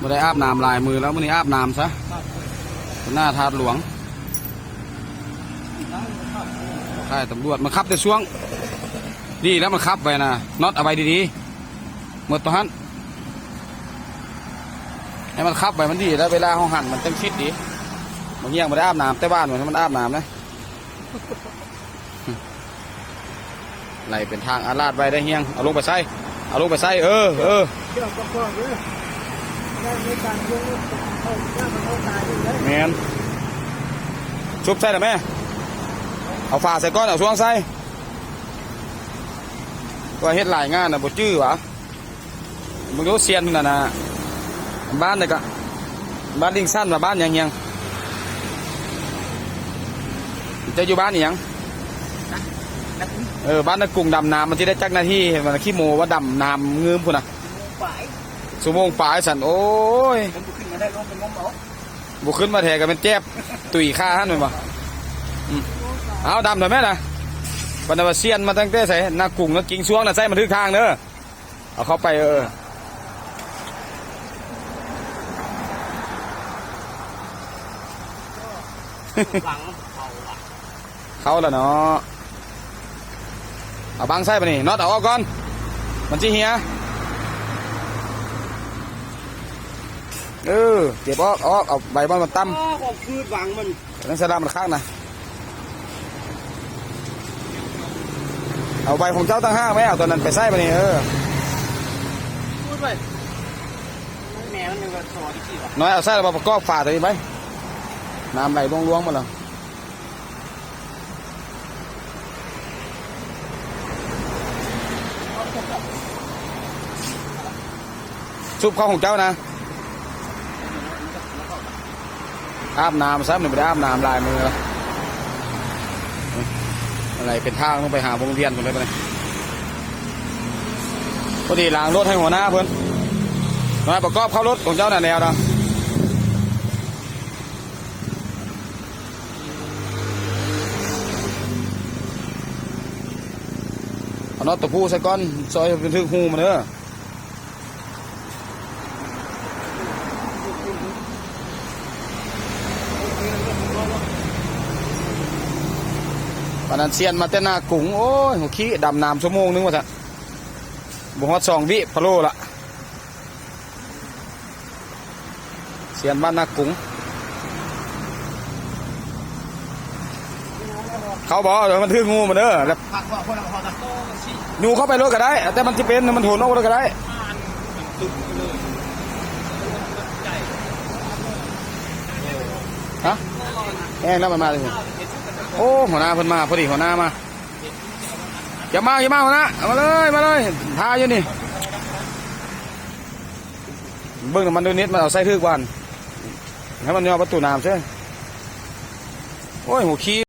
ບໍ່ໄດ້ອາບນ້ຳຫຼາຍມື້ແລ້ວ ມື້ນີ້ອາບນ້ຳຊະ ໜ້າທາດຫຼວງ. ຄ້າຍຕຳຫຼວດ ມັນຂັບແຕ່ຊ່ວງ ດີແລ້ວມັນຂັບໄວນະ ນັອດເອົາໄວ້ດີໆ ໝົດຕົວຫັ້ນ ໃຫ້ມັນຂັບໄວມັນດີແລ້ວ ເວລາເຮົາຫັນມັນຈັ່ງຊິດດີ. ບາງຢ່າງບໍ່ໄດ້ອາບນ້ຳ ແຕ່ວານໃຫ້ມັນອາບນ້ຳນະ. ໄຫຼເປັນທາງອາລາດໄວ້ໄດ້ຮຽງ ເອົາລົງໄປໃສ່ ເອົາລົງໄປໃສ່ ເອີ ເອີ ເຈົ້າປະກອບເດີ ໄດ້ໃນການລົງລົດເຂົ້າ ເຂົ້າຕາຍຢູ່ເດ້. ແມ່ນ ຊຸບໃສ່ລະແມ່ ເອົາຝາໃສ່ກ່ອນ ເອົາຊ່ວງໃສ່ ວ່າເຮັດຫຼາຍງານນະ ບໍ່ຈື່ຫວາ. ມຶງຮູ້ຊຽນນັ້ນນະ ບ້ານໃດກະ ບ້ານລິງຊັນວ່າບ້ານຫຍັງຫຍັງ ເຈົ້າຢູ່ບ້ານອີ່ຫຍັງ? ເອີ ບ້ານນາກຸງ ດຳນ້ຳມັນຊິໄດ້ຈັກນາທີ ເຫັນວ່າຂີ້ໂມ້ວ່າດຳນ້ຳງື່ມພຸ້ນນະ ຊົ່ວໂມງປາຍ ຊົ່ວໂມງປາຍຊັ້ນ ໂອ້ຍ ຄັນບໍ່ຂຶ້ນມາໄດ້ ລົງໄປງົມເອົາ ບໍ່ຂຶ້ນມາແທ້ກະແມ່ນແຈບ ຕຸ້ຍຄາຫັ້ນແມ່ນບໍ່? ອືມ ເອົາ ດຳເຖາະແມ່ນນະ ປານວ່າຊຽນມາຕັ້ງແຕ່ໃສ ນາກຸງນາກິງຊ່ວງນະ ໃສ່ມັນຖືກທາງເດີ. ເອົາເຂົ້າໄປ ເອີ ບັງເຂົ້າລະ ເຂົ້າລະເນາະ ເອົາບັງໃສ່ບາດນີ້ ນັອດເອົາອອກກ່ອນ ມັນຊິເຫຍ ເອີ ເກັບອອກ ເອົາອອກ ເອົາໃບມັນມາຕຳ ອໍ ຂອງພືດບັງມັນ ຈັ່ງຊັ້ນລະມັນຄັກນະ ເອົາໃບຂອງເຈົ້າຕ່າງຫາກໄວ້ ເອົາຕົວນັ້ນໄປໃສ່ບາດນີ້ ເອີ ພູດໄປ ແມ່ມັນຍັງວ່າຊອດີກວ່າ ນ້ອຍ ເອົາໃສ່ລະ ປະກອບຝາຕົວນີ້ໄວ້ ນ້ຳໄຫຼລວງໆໝົດລະ ຊຸບເຂົ້າຂອງເຈົ້ານະ ອາບນ້ຳຊະ ມັນບໍ່ໄດ້ອາບນ້ຳຫຼາຍມື້ລະ ອັນໃດເປັນທາງລົງໄປຫາວົງວຽນພຸ້ນເລີຍບາດນີ້ ພໍດີລ້າງລົດໃຫ້ຫົວໜ້າເພິ່ນ ມາປະກອບເຂົ້າລົດຂອງເຈົ້ານັ້ນແລ້ວນະ ເອົານັອດຕົວຜູ້ໃສ່ກ່ອນ ຊ່ອຍໃຫ້ມັນຖືກຮູມັນເດີ. ປານນັ້ນຊຽນມາແຕ່ນາກຸງ ໂອ້ຍ ຫົວຂີ້ ດຳນ້ຳຊົ່ວໂມງໜຶ່ງວ່າຊັ້ນ ບໍ່ຮອດສອງວິ ພະໂລລະ. ຊຽນບ້ານນາກຸງ ເຂົ້າບໍ່? ເອີ ມັນຖືກງູມັນເດີ ແລ້ວ ພັກບໍ່? ພຸ້ນນະ ເຮົານະ ຢູເຂົ້າໄປໂລດກະໄດ້ ແຕ່ມັນຊິເປັນ ມັນໂຫນອອກໂລດກະໄດ້ ຮະ? ແຮງແລ້ວມັນມາເລີຍ ໂອ້ ຫົວໜ້າເພິ່ນມາ ພໍດີຫົວໜ້າມາ ຢ່າມາ ຢ່າມາ ຫົວໜ້າ ເອົາມາເລີຍ ມາເລີຍ ຖ້າຢູ່ນີ້. ເບິ່ງນຳມັນດູນິດ ມັນເອົາໃສ່ຖືກບ່ອນ ໃຫ້ມັນຍໍປະຕູນ້ຳເຊີຍ ໂອ້ຍ ຫົວຂີ້.